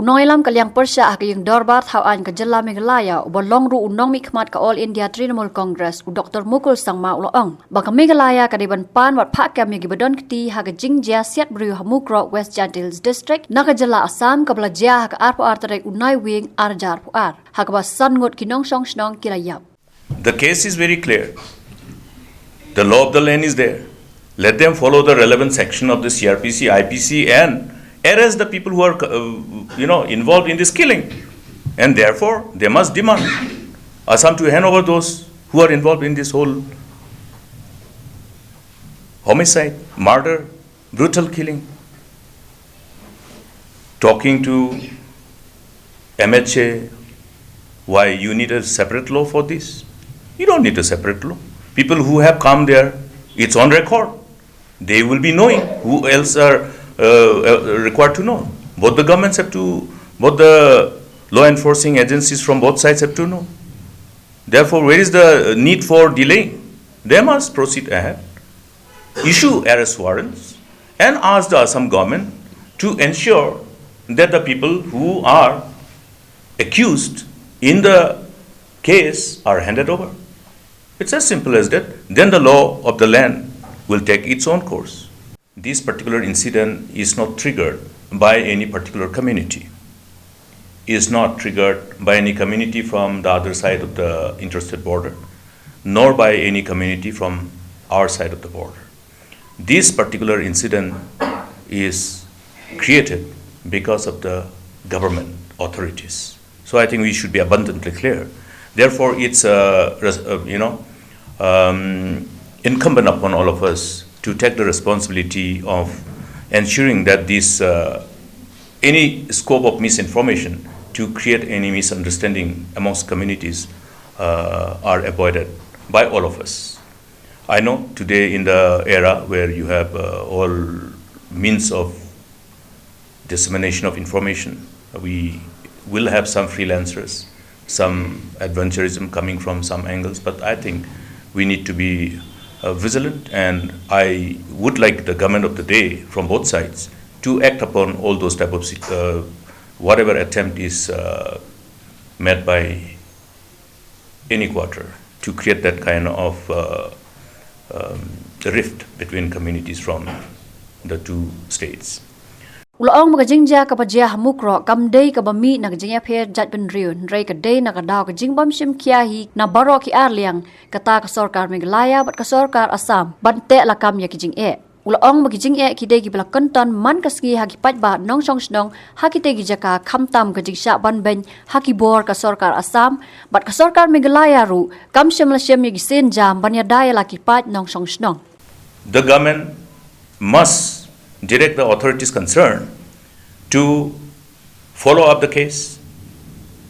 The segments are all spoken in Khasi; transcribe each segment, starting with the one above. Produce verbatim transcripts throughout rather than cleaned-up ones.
Nongïalam ka liang pyrshah ha ka ïing dorbar thaw aiñ ka jylla Meghalaya uba long ruh u nongmihkhmat ka All India Trinamool Congress, u Doctor Mukul Sangma, u la ong ba ka Meghalaya ka dei ban pan bad phah kem ïa kiba don kti ha ka jingjia siat briew ha Mukroh, West Jaintia Hills District, na ka jylla Assam, kaba la jia ha ka arphew ar tarik u Naiwieng ar hajar arphew ar, ha kaba san ngut ki nongshong shnong ki la ïap. The case is very clear. The law of the land is there. Let them follow the relevant section of the C R P C, I P C, and arrest the people who are, uh, you know, involved in this killing. And therefore, they must demand Assam to hand over those who are involved in this whole homicide, murder, brutal killing. Talking to M H A, why you need a separate law for this? You don't need a separate law. People who have come there, it's on record. They will be knowing who else are uh, uh, required to know. Both the governments have to, both the law enforcing agencies from both sides have to know. Therefore, where is the need for delay? They must proceed ahead, issue arrest warrants, and ask the Assam government to ensure that the people who are accused in the case are handed over. It's as simple as that. Then the law of the land will take its own course. This particular incident is not triggered by any particular community, is not triggered by any community from the other side of the interstate border, nor by any community from our side of the border. This particular incident is created because of the government authorities. So I think we should be abundantly clear. Therefore, it's uh, res- uh, you know um, incumbent upon all of us to take the responsibility of ensuring that this uh, any scope of misinformation to create any misunderstanding amongst communities uh, are avoided by all of us. I know today in the era where you have uh, all means of dissemination of information, we will have some freelancers, some adventurism coming from some angles, but I think we need to be uh, vigilant, and I would like the government of the day from both sides to act upon all those type of uh, whatever attempt is uh, made by any quarter to create that kind of uh, um, rift between communities from the two states. U la ong ba ka jingjia kaba jia ha Mukroh kam dei kaba mih na ka jingïapher jaitbynriew, hynrei ka dei na ka daw ka jingbym shim khia hi na baroh ki arliang, kata ka sorkar Meghalaya bad ka sorkar Assam, ban teh lakam ïa ki jingeh. U la ong ba ki jingeh ki dei kiba la kynton man ka sngi ha ki paidbah nongshong shnong ha kitei ki jaka, khamtam ka jingshah ban beiñ ha ki bor ka sorkar Assam bad ka sorkar Meghalaya ruh kam shym la shim ïa ki sienjam ban ïada ïa la ki paid nongshong shnong. The government must direct the authorities concerned to follow up the case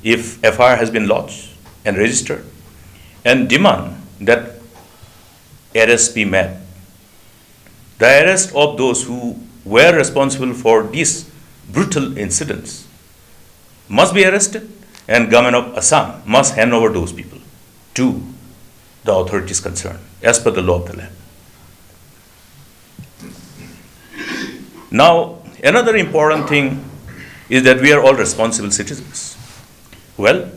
if F I R has been lodged and registered, and demand that arrest be made. The arrest of those who were responsible for these brutal incidents must be arrested, and government of Assam must hand over those people to the authorities concerned as per the law of the land. Now, another important thing is that we are all responsible citizens. Well,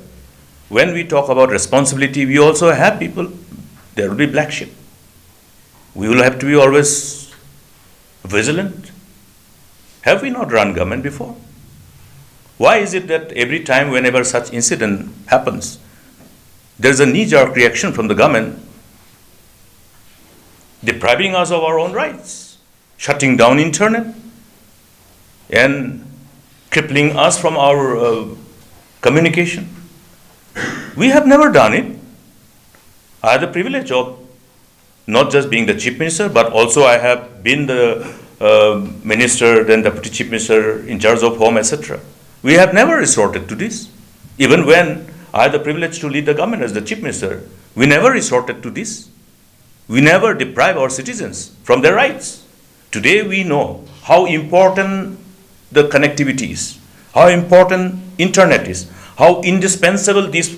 when we talk about responsibility, we also have people, there will be black sheep. We will have to be always vigilant. Have we not run government before? Why is it that every time, whenever such incident happens, there is a knee-jerk reaction from the government depriving us of our own rights, shutting down internet, and crippling us from our uh, communication? We have never done it. I had the privilege of not just being the chief minister, but also I have been the uh, minister, then deputy chief minister in charge of home, et cetera. We have never resorted to this. Even when I had the privilege to lead the government as the chief minister, we never resorted to this. We never deprive our citizens from their rights. Today we know how important the connectivity is, how important internet is, how indispensable this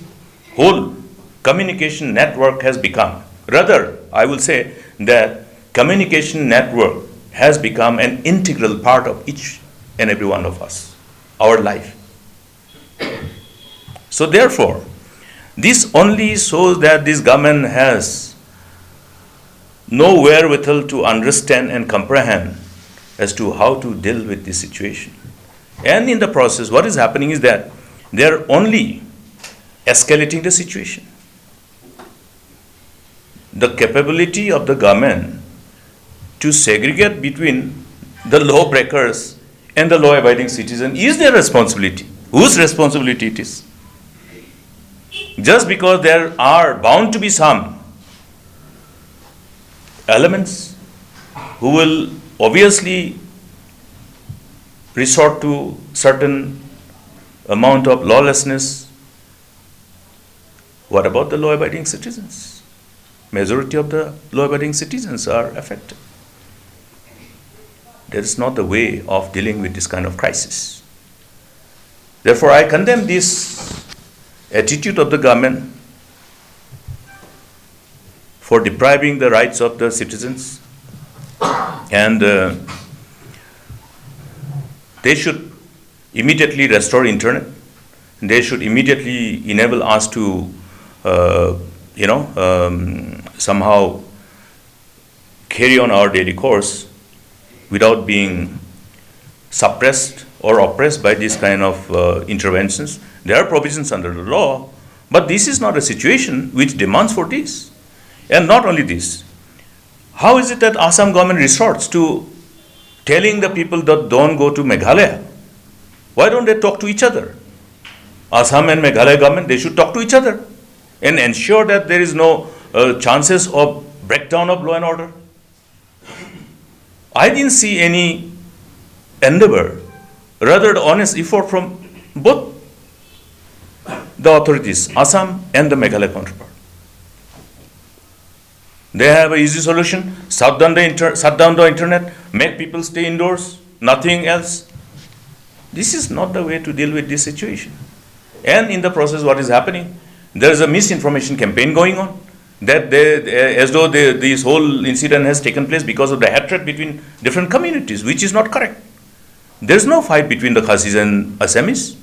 whole communication network has become. Rather, I will say that communication network has become an integral part of each and every one of us, our life. So therefore, this only shows that this government has no wherewithal to understand and comprehend as to how to deal with this situation. And in the process, what is happening is that they are only escalating the situation. The capability of the government to segregate between the lawbreakers and the law-abiding citizen is their responsibility. Whose responsibility it is? Just because there are bound to be some elements who will obviously resort to certain amount of lawlessness, what about the law-abiding citizens? Majority of the law-abiding citizens are affected. That is not the way of dealing with this kind of crisis. Therefore, I condemn this attitude of the government for depriving the rights of the citizens, and uh, they should immediately restore internet. They should immediately enable us to, uh, you know, um, somehow carry on our daily course without being suppressed or oppressed by this kind of uh, interventions. There are provisions under the law, but this is not a situation which demands for this. And not only this, how is it that Assam government resorts to telling the people that don't go to Meghalaya? Why don't they talk to each other? Assam and Meghalaya government, they should talk to each other and ensure that there is no uh, chances of breakdown of law and order. I didn't see any endeavor, rather the honest effort from both the authorities, Assam and the Meghalaya counterpart. They have a easy solution: shut down the inter- shut down the internet, make people stay indoors, nothing else. This is not the way to deal with this situation. And in the process, what is happening? There is a misinformation campaign going on that they, as though they, this whole incident has taken place because of the hatred between different communities, which is not correct. There's no fight between the Khasis and Assamese.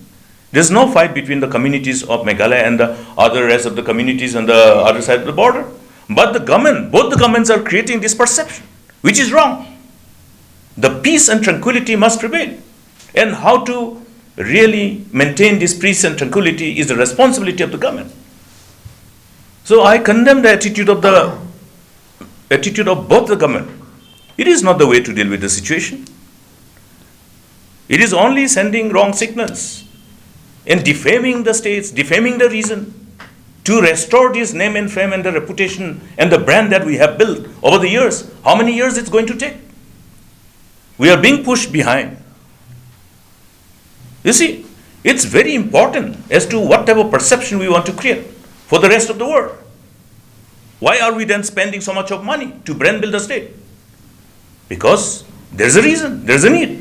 There's no fight between the communities of Meghalaya and the other rest of the communities on the other side of the border. But the government, both the governments are creating this perception, which is wrong. The peace and tranquility must prevail. And how to really maintain this peace and tranquility is the responsibility of the government. So I condemn the attitude of the attitude of both the government. It is not the way to deal with the situation. It is only sending wrong signals and defaming the states, defaming the region, to restore this name and fame and the reputation and the brand that we have built over the years. How many years it's going to take? We are being pushed behind. You see, it's very important as to what type of perception we want to create for the rest of the world. Why are we then spending so much of money to brand build the state? Because there's a reason, there's a need.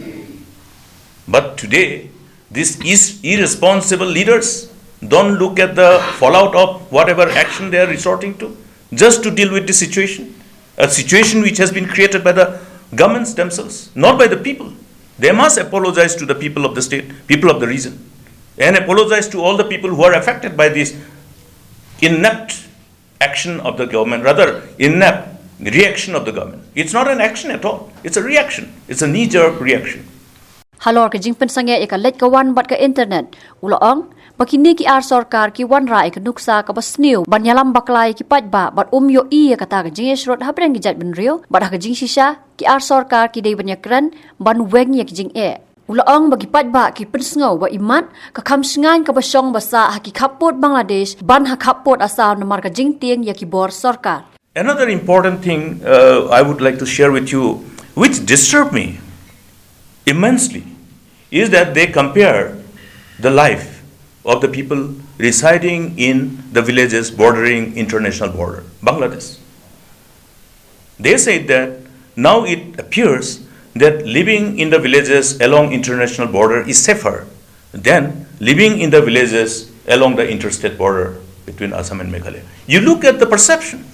But today, these is irresponsible leaders don't look at the fallout of whatever action they are resorting to just to deal with the situation. A situation which has been created by the governments themselves, not by the people. They must apologize to the people of the state, people of the region, and apologize to all the people who are affected by this inept action of the government, rather, inept reaction of the government. It's not an action at all. It's a reaction. It's a knee-jerk reaction. Halor ka jingpynsangeh ïa ka leit ka wan bad ka internet, u la ong ba kine ki ar sorkar ki wanrah ïa ka nuksa kaba sniew ban ïalam bakla ïa ki paidbah bad um ïohi ïa kata ka jingïashrut hapdeng ki jaitbynriew, bad ha ka jingshisha ki ar sorkar ki dei ban ïakren ban weng ïa ki jingeh. U la ong ba ki paidbah ki pynsngew ba imat ka kham shngaiñ kaba shong ba sah ha ki khappud Bangladesh ban ha khappud Assam namar ka jingtieng ïa ki bor sorkar. Another important thing uh, I would like to share with you, which disturbed me immensely, is that they compare the life of the people residing in the villages bordering international border, Bangladesh. They said that now it appears that living in the villages along international border is safer than living in the villages along the interstate border between Assam and Meghalaya. You look at the perception.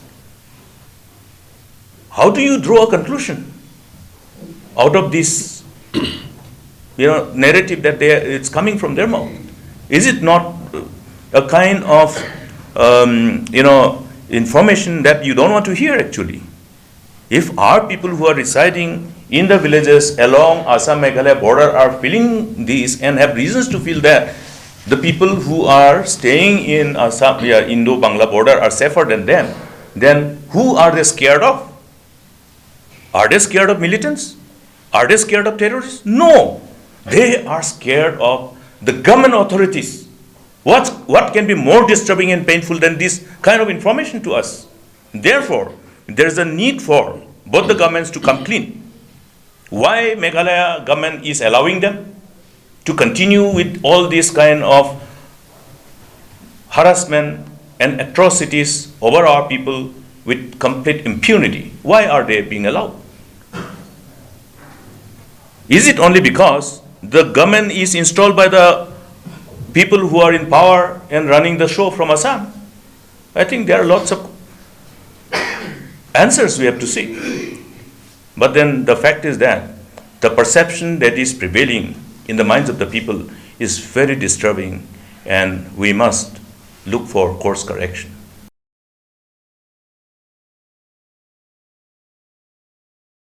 How do you draw a conclusion out of this, you know, narrative that they, it's coming from their mouth? Is it not uh, A kind of, um, you know, information that you don't want to hear actually. If our people who are residing in the villages along Assam Meghalaya border are feeling this and have reasons to feel that the people who are staying in Assam, yeah, Indo-Bangla border are safer than them, then who are they scared of? Are they scared of militants? Are they scared of terrorists? No. They are scared of the government authorities. What, what can be more disturbing and painful than this kind of information to us? Therefore, there is a need for both the governments to come clean. Why Meghalaya government is allowing them to continue with all this kind of harassment and atrocities over our people with complete impunity? Why are they being allowed? Is it only because the government is installed by the people who are in power and running the show from Assam? I think there are lots of answers we have to see. But then the fact is that the perception that is prevailing in the minds of the people is very disturbing, and we must look for course correction.